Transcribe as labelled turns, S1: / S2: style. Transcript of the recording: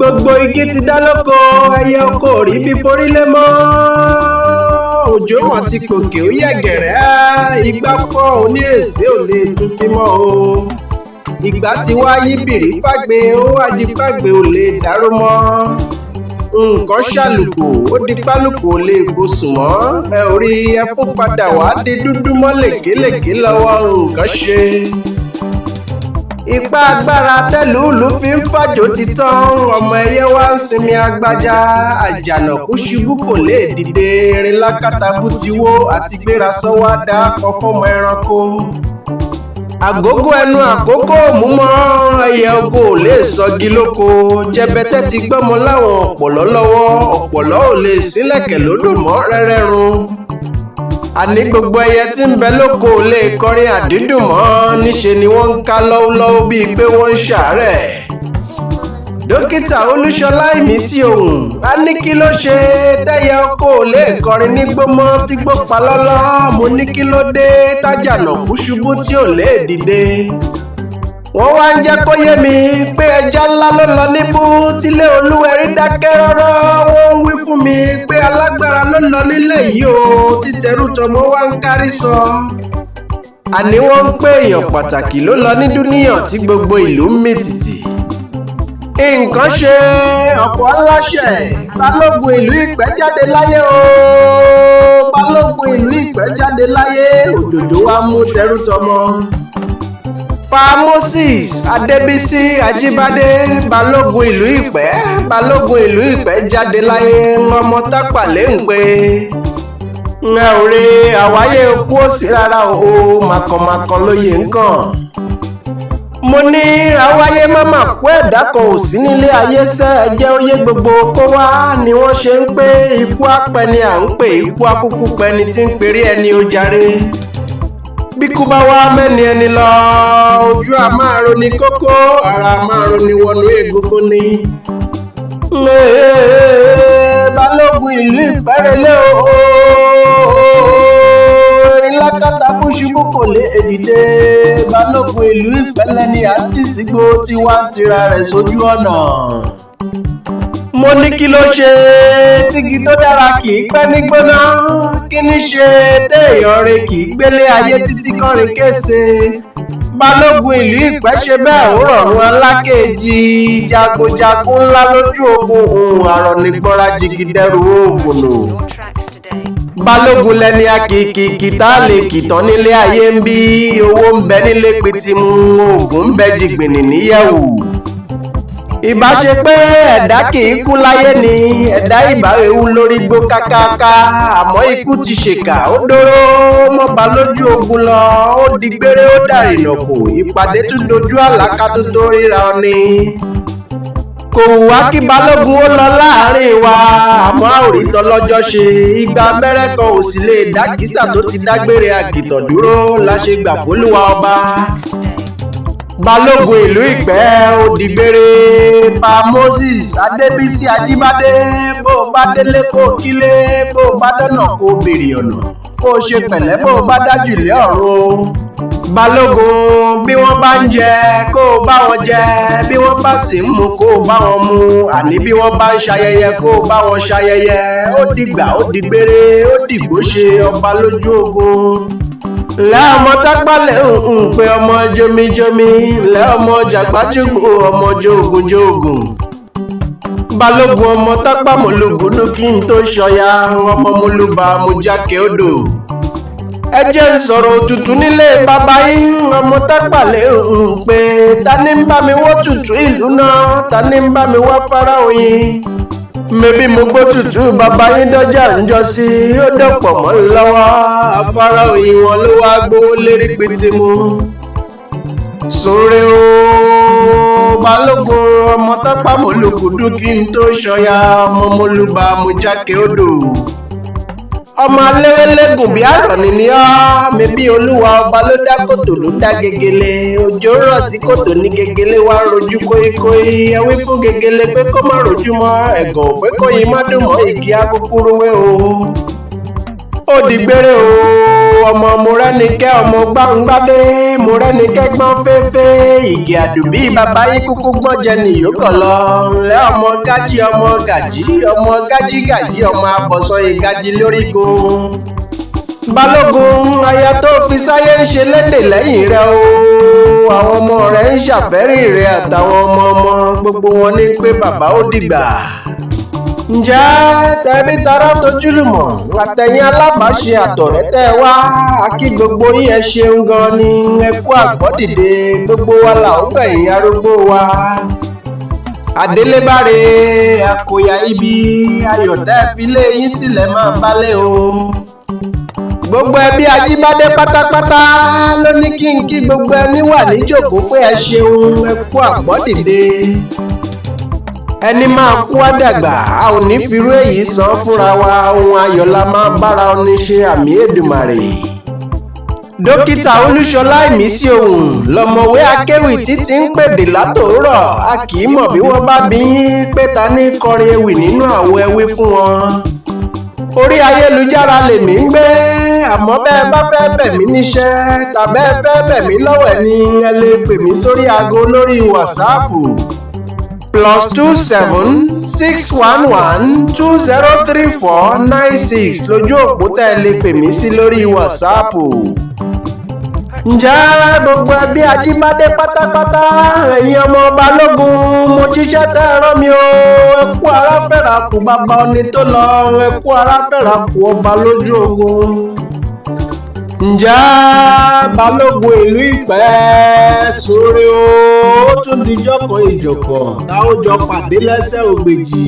S1: Gbogbo igi ti dá lóko, ẹyẹ oko ò rí bí forí lé mọ́. Òjò mọ̀ ti kòkè ó yẹ̀gẹ̀rẹ́, igbá fọ́ onírèsé ò lè tún fi mọ́ o. Ìgbà tí wá yí bìrì fàgbé, ó wá di pàgbé ò lè dáró mọ́. Nǹkan ṣàlùkò, ó di pálùkò ò lè gbósùn mọ́. Ẹ ò rí ẹfún padà wá di dúdú mọ́ lèkélèké lọ́wọ́ nǹkan ṣe. Ipá agbára tẹ́lúùlù fi ń fàjò ti tán, ọmọ ẹyẹ wá ń sinmi agbájá. Àjànàkú ṣubú kò lè dìde, erin lákàtàbù ti wó àti gbéra sọ́wọ́ dá kọ fọ́mọ ẹranko. Àgógó ẹnu àkókò mú mọ́, ẹyẹ oko ò lè sọgi lóko. Jẹbẹtẹ ti gbọ́mọ láwọn ọ̀pọ̀lọ́ lọ́wọ́, ọ̀pọ̀lọ́ ò lè sílẹ̀kẹ̀ lódò mọ́ rẹ́rẹ́run. Àní gbogbo ẹyẹ tí ń bẹ lóko ò lè kọrin àdídùn mọ́, níṣe ni wọ́n ń ká lọ́wọ́lọ́wọ́ bíi pé wọ́n ń ṣàárẹ̀. Dókítà Olúṣọlá Ìmísí òun á ní kí ló ṣe tẹ́yẹ oko ò lè kọrin nígbó mọ́ tí gbó pa lọ́lọ́. Mo ní kí ló dé tájànàkú ṣubú tí ò lè dìde. Wọ́n wá ń jẹ́ kó yé mi pé ẹja ńlá ló lọ níbú tílé olúwẹ̀rí dákẹ́ rọ́rọ́. Wọ́n ń wí fún mi pé alágbára ló lọ nílé yìí o, títẹrú tọmọ wá ń kárí sọ. Àní wọ́n ń pé èèyàn pàtàkì ló lọ ní dúníyàn tí gbogbo ìlú ń mì tìtì. Nǹkan ṣe ọ̀pọ̀ aláṣẹ, balógun ìlú Ìpẹ́ jáde láyé o. Balógun ìlú Ìpẹ́ jáde láyé, òjòjò wa mú tẹrú tọmọ. Pa Moses Adébísí Ajíbádé, balógun ìlú Ìpẹ́, balógun ìlú Ìpẹ́ jáde láyé, ọmọ tápàlẹ́ ń pè ẹ ò rí àwáyé kú òsì rárá o, màkànmákàn lóye nǹkan. Mo ní àwáyé máma kú, ẹ̀dá kan ò sí nílé ayé sẹ́, ẹ jẹ́ ó yé gbogbo kó wá ni wọ́n ṣe ń pé ikú apẹni à ń pè ikú akúkú pẹni tí ń perí ẹni ó jàre. Bí kú bá wá mẹ́ni ẹni lọ, ojú a máa roni kókó, ara a máa roni wọnú egungun ni. Balógun ìlú Ìpẹ́rẹ́lẹ́ o, erin lákàtàkù ṣubú kò lè dìde. Balógun ìlú Ìpẹ́lẹ́ ni à ń tì sígbó tí wá ń tira rẹ̀ sójú ọ̀nà. Mo ní kí ló ṣe tígi tó dára kì í pẹ́ ní gbóná, kí ní ṣe téèyàn re kì í gbélé ayé títí kọrin kése. Balógun ìlú Ìpẹ́ ṣe bẹ́ẹ̀ ó rọ̀rùn alákejì, jagunjagun ńlá lójú ogun, òun àrọ̀nìgbọ́ra jìgìdẹrù oògùn nù.
S2: Your tracks today.
S1: Balógun lẹni akìkìkì tá a lè kìtàn nílé ayé ń bí, owó ń bẹ nílé pitimu, oògùn ń bẹ jìgbìnì níyẹ̀wù. Ìbá ṣe pé ẹ̀dá kì í kú láyé ni ẹ̀dá ìbá ewu lórí gbó kákáká, àmọ́ ikú ti ṣèkà, ó dóró mọ́ba lójú ogun lọ, ó di gbére, ó dàrínà kò, ìpàdé tún dojú àlàkà tó tó ríra ọ ni. Kò wá kí balógun ó lọ láàrin wa, àmọ́ àwòrítọ́ lọ́jọ́ ṣe igba abẹ́rẹ́ kan ò sì lè dá kìsà tó ti dágbére àgìtàn dúró la ṣe gbà fólúwa ọba. Balógun ìlú Ìpẹ́ ó dìgbére. Pa Moses Adébísí Ajíbádé, bó o bá délé kó o kílé, bó o bá dọ́nà kó o béèrè ọ̀nà, kó o ṣe pẹ̀lẹ́ bó o bá dájú lé ọ̀run. Balógun, bí wọ́n bá ń jẹ kó o bá wọn jẹ, bí wọ́n bá sì ń mu kó o bá wọn mu, àní bí wọ́n bá ń ṣayẹyẹ kó o bá wọn ṣayẹyẹ. Ó dìgbà, ó dìgbére, ó dìgbò ṣe ọba lójú ogun. Lẹ́ ọmọ tápálẹ̀ ń pe ọmọ jomijomi, lẹ́ ọmọ jàgbájúgbò, ọmọ jogun jogun. Balógun ọmọ tápá mọ̀lúgùdù kí n tó ṣọya, ọmọ mọ̀lúbà mo jákè odò. Ẹ jẹ́ ń sọ̀rọ̀ òtútù nílé bàbá yín, ọmọ tápálẹ̀ ń pe ta ní ń bá mi wọ́ tutù ìlú náà, ta ní ń bá mi wá fara oyin. Mebí mo gbọ́ tutù bàbá yín dọ́jà ń jọ sí, ó dọ̀pọ̀ mọ́ ń lọ́wọ́, afárá oyin wọn ló wá gbówó lérí pitimu. Sóre o balógun ọmọ tápá mọ̀lúkúdú kí n tó ṣọya, ọmọ mọ̀lúbà mo jákè odò. Ọmọ alẹ́wẹ́lẹ́gùn bí àrọ̀nì ni ọ́, mebí olúwa ọba ló dá kòtò ló dá gegele, òjò ń rọ̀ sí kòtò ní gegele wá ń rojú kóíkóí. Ẹ wí fún gegele pé kó má rojú mọ́, ẹ̀gàn pé kóyin má dùn mọ́ igi akókórówé o. Ó dìgbére o. Ọmọ Mọ́rẹ́nikẹ́, ọmọ Gbáǹgbádé, Mọ́rẹ́nikẹ́ gbọ́n fẹ́fẹ́ ìgè àdùbí, bàbá yín kúkú gbọ́n jẹ nìyókàn lọ. Ńlẹ́ ọmọ Gájí, ọmọ Gàjí, ọmọ Gájí Gàjí, ọmọ abọ̀sọ ìgajì lórígun. Balógun, aya tó fi sáyé ń ṣe lédè lẹ́yìn rẹ o. Àwọn ọmọ rẹ ń ṣàfẹ́rí rẹ àtàwọn ọmọ ọmọ, gbogbo wọn ní pé bàbá ó dìgbà. Ǹjẹ́ tẹ̀bí tará tojúlùmọ̀ àtẹ̀yìn alábàáṣe àtọ̀rẹ́ tẹ́ ẹ wá, akí gbogbo yín, ẹ ṣeun gan ni, ẹ kú àgbọ́dìde. Gbogbo wa là ó gbẹ̀yìn arúgbó wa. Àdélébáre àkòyà, ibi ayọ̀ tẹ́ fi lé yín sílẹ̀ máa bálẹ̀ o. Gbogbo ẹbí Ajíbádé pátápátá ló ní kí n kí gbogbo ẹni wà níjòkó pé ẹ ṣeun, ẹ kú àgbọ́dìde. Ẹni máa kú á dàgbà, a ò ní firú èyí san fúnra wa. Ohun ayọ̀ la máa bára ọní ṣe, àmì Èdùmàrè. Dókítà Olúṣọlá Ìmísí Ohun lọmọwé akéwì títí ń pèdè látòórọ̀. A kì í mọ̀ bí wọ́n bá bí yín pé ta ní kọrin ewì nínú àwo ẹwí fún wọn. Orí ayélujára lèmi ń gbé, àmọ́ bẹ́ẹ̀ bá fẹ́ bẹ̀ mí níṣẹ́ tàbẹ́ fẹ́ bẹ̀ mí lọ́wẹ̀ ni, ẹ lè pè mí sórí aago lórí WhatsApp, +27 611 2034 96 lójú òpó tẹ́ ẹ lè pè mí sí lórí WhatsApp. Ǹjẹ́ gbogbo ẹbí Ajíbádé pátápátá, ẹ̀yin ọmọ Balógun, mo jíṣẹ́ tẹ́ ẹ rán mi o. Ẹ kú ara fẹ́ra kù bàbá ọni tó lọ, ẹ kú ara fẹ́ra kù ọba lójú ogun. Ǹjẹ́ Balógun ìlú Ìpẹ́ sórí o, ó tún dijọ́ kan ìjọ̀kan tá ó jọ pàdé lẹ́sẹ̀ ògbèjì.